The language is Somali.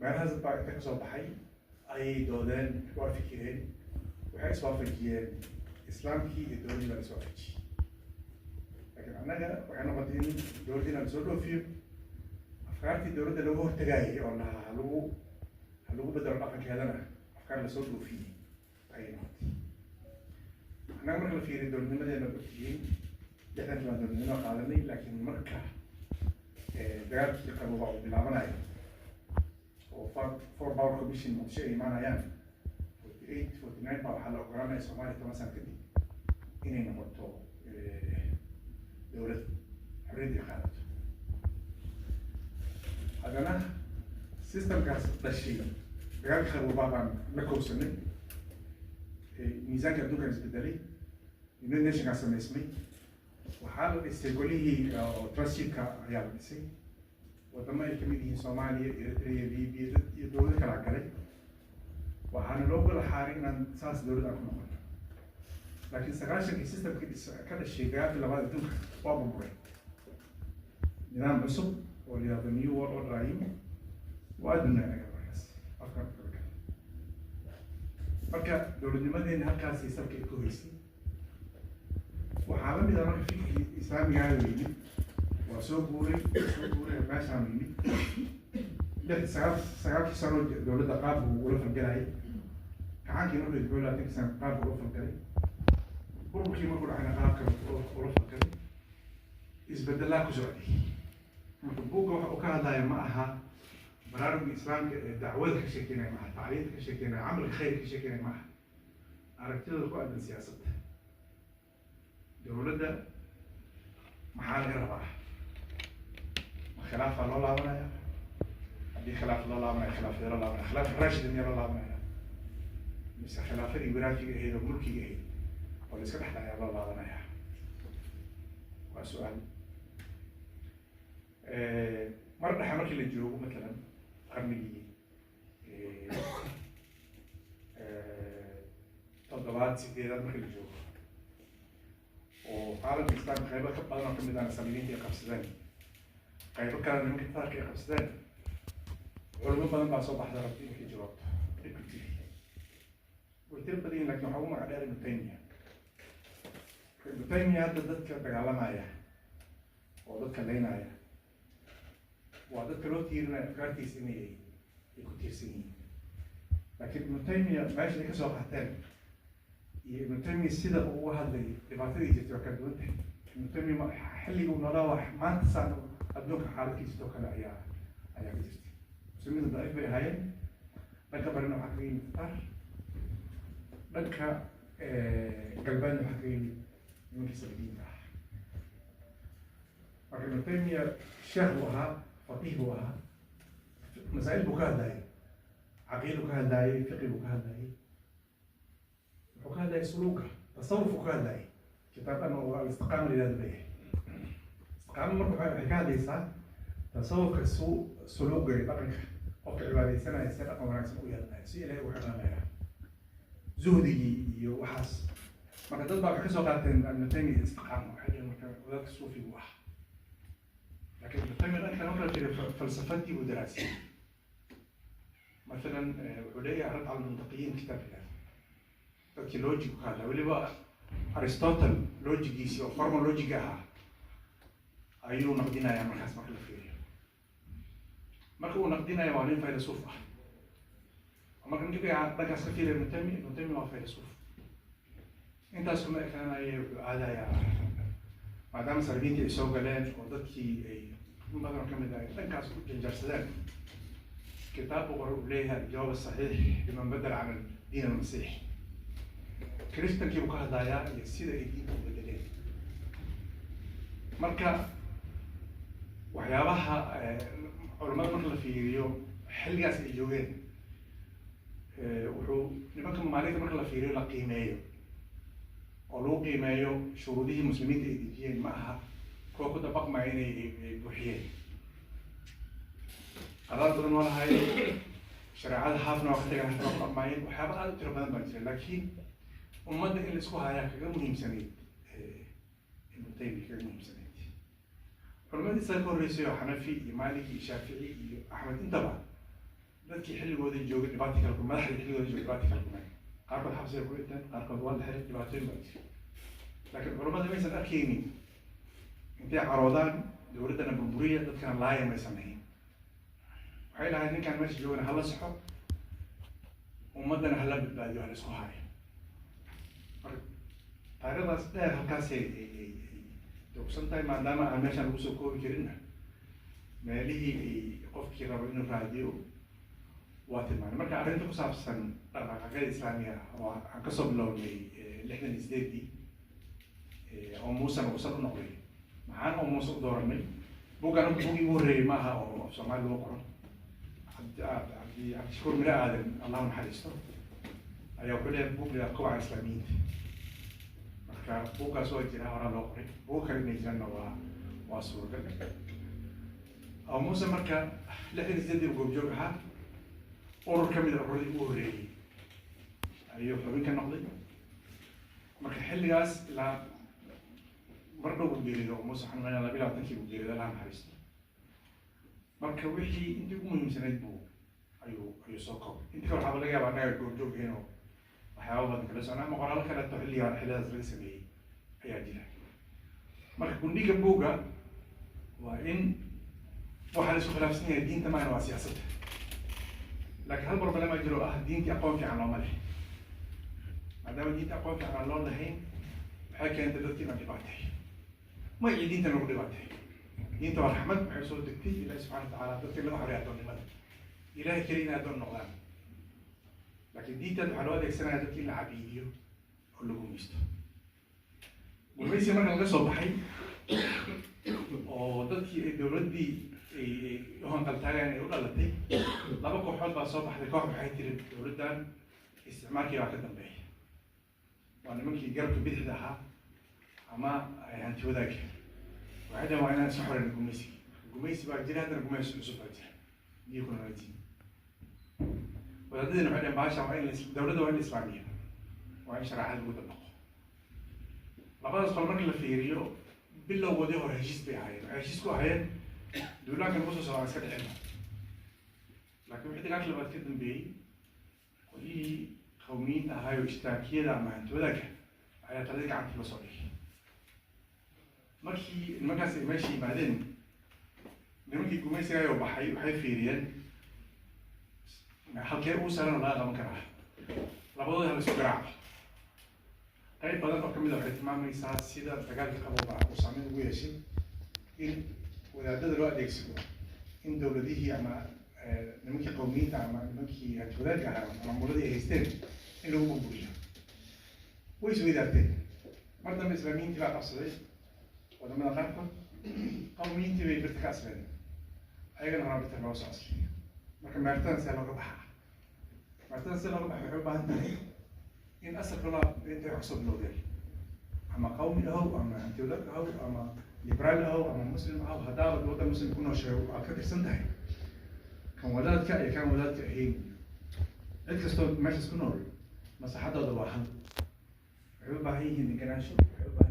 Meelahaas baa inta kasoo baxay ayay doodeen, waa fikireen, waxay iswaafajiyeen islaamkii iyo dowladdii baa la iswaafajiyey. Laakiin annaga waxay noqotay in dowladdii la soo dhoofiyo, afkaartii dowladda looga hortagaayay oo lahaa ha lagu bedelo dhaqankeedana afkaar lasoo dhoofiyey ayay noqotay. Annaga marka la fiiriyo dowladnimadeena, ogtihiin, 60kii baan dowladnimo qaadanay, laakiin marka dagaalkii qabooba uu bilaabanayo oo Four Power Commission Muqdisho ay imaanayaan 48, 49, baa waxaa la ogolanaya Soomaaliya 10 sano kadib inay noqoto dowlad xorriyad ay qaadato. Haddana systemkaas dhashay dagaalka qaboobaa baan la koobsanay, miisaanka adduunkan isbedelay, United Nationkaa samaysmay, waxaa la dhisay golihii oo trusteeshipka ayaa la dhisay, wadamo ay kamid yihiin Soomaaliya, Eritrea, Libya iyo dowlado kalaa galay. Waxaana loo gala xaaray inaan saas dowlad aan ku noqono, laakiin 90kii systemkii ka dhashay dagaalkii labaad adduunka waa burburay. Nidaam cusub oo la yihahdo New World Order aa yimid, waa adduunka anaga markaas afkaan ku kala galay. Marka dowladnimadeena halkaasay salka ay ku haysay. Waxaa la mid ah marka fikirkii islaamigaa yimid, waa soo guuray, soo guuray, meeshaan yimid. Lix sagaal sagaalkii sano dowladda qaab buu ula falgalayay, gacaankii markuu 27kii sano qaab buu ula falgalay, burburkii markuu dhacayna qaab kale ula falgalay, isbedelaa ku socday. Marka buugga waxa uu ka hadlaya ma aha baraaruga islaamka ee dacwada ka sheekeynaya, maaha tacliinta ka sheekeynaya, camalka khayrka ka sheekeynaya maaha, aragtidooda ku aadan siyaasadda dowladda. Maxaa laga rabaa? Ma khilaafaa loo laabanaya? Haddii khilaaf loo laabanaya, khilaafyada loo laabanaya, khilaaf rashid miyaa loo laabanaya mise khilaafadii wiraafiga ahayd oo mulkiga ahayd oo la iska dhexlayaa loo laabanaya? Waa su-aal. Mar dhexe markii la joogo, matalan qarnigii toddobaad, sideedaad markii la joogo oo caalamka islaamka qaybo ka badan oo kamid ahna saliibiinta ay qabsadeen, qaybo kalena nimanka Tataarka ay qabsadeen, culimo badan baa soo baxda rabta inay ka jawaabto dhibka jiray. Way tiro badan yihin, lakin waxaa ugu magac dheer Ibnu Taymiya. Ibnu Taymiya hadda dadka dagaalamaya oo dadka leynaya waa dadka loo tiirinaya afkaartiisa inay ay ku tiirsan yihiin, laakiin Ibnu Taymiya meesha ay kasoo qaateen iyo Ibnu Taymiya sida uu uga hadlay dhibaatadii jirtay waa kala duwan tahay. Ibnu Taymiya xilligii uu noolaa waa maanta saan adduunka xaaladkiisa oo kale ayaa ka jirtay. Muslimiinta daciif bay ahaayeen, dhanka barina waxaa kaga yimid Tatar, dhanka galbeedna waxaa kaga yimid nimankii saliibiyiinta ah. Marka Ibnu Taymiya sheekh buu ahaa, faqiih buu ahaa, masaa'il buu ka hadlayay, caqiidu ka hadlayay, fiqi buu ka hadlayay, wuxuu ka hadlayay suluuka, tasawuf uu ka hadlayay. Kitaab oo Alistiqaama la yihahdo leeyahay. Istiqaama marka waxay ka hadlaysaa tasawufka, suluuga iyo dhaqanka qofka cibaadaysanaya, si dhaqan wanaagsan u yeelanaya, si Ilahay ugu xirnaanaya, zuhdigii iyo waxaas. Marka dad baa waxay kasoo qaateen Ibnu Taymiya istiqaama, waxay dhaheen marka wadaadka suufigu ah. Laakiin Ibnu Taymiya dhanka kale marka la fiiriyo falsafadii buu daraasiyey. Mathalan wuxuu leeyahay Rad cala Almantiqiyiin kitaab yidhahdo, dadkii logic ka hadlaa, weliba Aristotle logigiisii oo formal logic ahaa ayuu naqdinayaa. Markaas marka la fiiriyo, marka uu naqdinayo waa nin faylasuuf ah. Marka ninka dhankaas ka fiiriya Ibnu Taymiya, Ibnu Taymiya waa faylasuuf. Intaas kuma ekaanaye, wuxuu aadayaa maadaama salibiintii ay soo galeen oo dadkii ay in badan oo kamid ah ay dhankaas u janjarsadeen, kitaab uu qore uu leeyahay Aljawaab Asaxiix liman badala can diin almasiix. Kristankii buu ka hadlayaa iyo sida ay diinta u bedeleen. Marka waxyaabaha culamada marka la fiiriyo xilligaas ay joogeen, wuxuu nimanka mamaaligta marka la fiiriyo, la qiimeeyo oo lagu qiimeeyo shuruudihii muslimiinta ay dejiyeen, ma aha kuwa ku dabaqmaya inay ay buuxiyeen. Qadaad badan waa lahaayeen, shareecada haafna waa ka tagan, hafna waa ku dhaqmaayeen, waxyaaba aada u tiro badan baa jira, laakiin ummadda in la isku hayaa kaga muhiimsanayd Ibnu Taymiya, kaga muhiimsanayd. Culimadii isaga ka horreysay oo Xanafi iyo Maliki iyo Shaafici iyo Axmed intaba Dadkii xilligoodii joogay dhibaatii kala kulmeen, madaxdii xilligoodii joogay dhibaatii kala kulmeen, qaarkood xabsiga ku dhinteen, qaarkood waa la xiray, dhibaatooyin baa jira. Laakiin culammada maysan arkaynin intay caroodaan dowladdana burburiya, dadkana laaya maysan lahayn. Waxay lahayd ninkaan meesha joogana hala saxo, ummaddana hala badbaadiyo, hala isku haayo. Marka taariikhdaas dheer halkaasay ay dogsan tahay, maadaama aan meeshaan lagu soo koobi karinna meelihii ay qofkii rabo inuu raadiyo waa tilmaanay. Marka arrinta ku saabsan dhaqdhaqaaqyada islaamiga ah oo aan kasoo bilownay 68-dii oo Muusena uusan u noqday, maxaan oo Muuse u dooranay buuggan? Buugii ugu horreeyey maaha oo af Soomaali lagu qoro. Cabdishakuur Miro Aadan, Allah naxariisto, ayaa wuxuu leeyahay buug la Kobaca Islaamiyiinta. Marka buuggaas waa jira, horaa loo qoray, buug kale inay jiraanna waa suuragal. Abu Muuse marka 68-dii uu goobjoog ahaa, urur ka mid a ururadii ugu horreeyey ayuu xubin ka noqday. Marka xilligaas ilaa mar dhow buu geerido oo Muuse, waxaan umaleynaya 22-kii buu geerido, Allah naxariisto. Marka wixii intii ugu muhiimsanayd buu ayuu soo koobay. Inta kale waxaaba laga yaabaa annaga goobjoog ahayn oo waxyaaba badan kala socnaa ama qoraallo kaleeto xilligaas laga sameeyey ayaa jira. Marka gundhiga buugga waa in waxaa la isku khilaafsan yahay diinta maahna, waa siyaasadda. Laakiin hal problem aa jiro oo ah diintii aqoon fiican looma leh. Maadaama diinta aqoon fiican aan loo lahayn, waxay keentay dadkii inaan dhibaatay, magacii diinta lagu dhibaatay. Diinta waa raxmad, waxay soo degtay Ilahi subxana watacaala dadka laga xoreeya addoonnimada, Ilahay keliya inay addoon noqdaan. Laakiin diintan waxaa loo adeegsanaya dadki in la cabiidiyo oo la gumaysto. Gumaysiga marka laga soo baxay oo dadkii ay dowladdii ay u hanqaltaagayaan ay u dhalatay, laba kooxood baa soo baxday. Koox waxay tiri dowladdan isticmaalkii baa ka dambeeya, waa nimankii garabka bidixda ahaa ama hanti wadaagga. Waxay dhaheen waa inaan iska xoreyno gumaysigii. Gumaysi baa jira, haddana gumaysi cusub baa jira, neo-colonialism. Wadaadadina waxay dhaheen bahasha waa in dowladda waa in la islaamiyo, waa in shareecada lagu dabaqo. Labadaas qol marka la fiiriyo, bilowgoodii hore heshiis bay ahaayeen. Waxay heshiis ku ahaayeen duulaanka nagu soo socda aan iska dhicino. Laakiin wixii dagaalkii labaad ka dambeeyey, qolyihii qawmiyiinta ahaayoo ishtiraakiyada ama hanti wadaagga ayaa taladii gacantii la soo dhigay. Markii nimankaas ay meesha yimaadeen, nimankii gumaysiga ayoo baxay waxay fiiriyeen halkee ugu sahlan oo laga qaban karaa, labadooda hala isku garaaco. Qayb badan oo kamid a waxay tilmaamaysaa sida dagaalkii qabowga uu saameyn ugu yeeshay in wadaadada loo adeegsado in dowladihii ama nimankii qowmiyiinta ama nimankii hanti wadaagga ahaa maamuladii ay haysteen in lagu burburiyo. Way isweydaarteen. Mar dambe islaamiyiintii baa qabsaday wadamada qaarkood, qowmiyiintii bay birta ka asleen, ayagana horaa birta looga soo asliyo. Marka meertadan see looga baxaa? Meertadan see looga baxa waxay u baahan tahay in asalka loo intay wax kasoo bilowdeen, ama qawmi ahow ama hanti wadaag ahow ama liberaal ahow ama muslim ahow, haddaaba waddan muslim ku nooshahay aad ka tirsan tahay, kan wadaadka iyo kan wadaadka ahayn, cid kastoo meeshaas ku nool maslaxadooda waa hal. Waxay u baahan yihiin deganaansho, waxay u baahan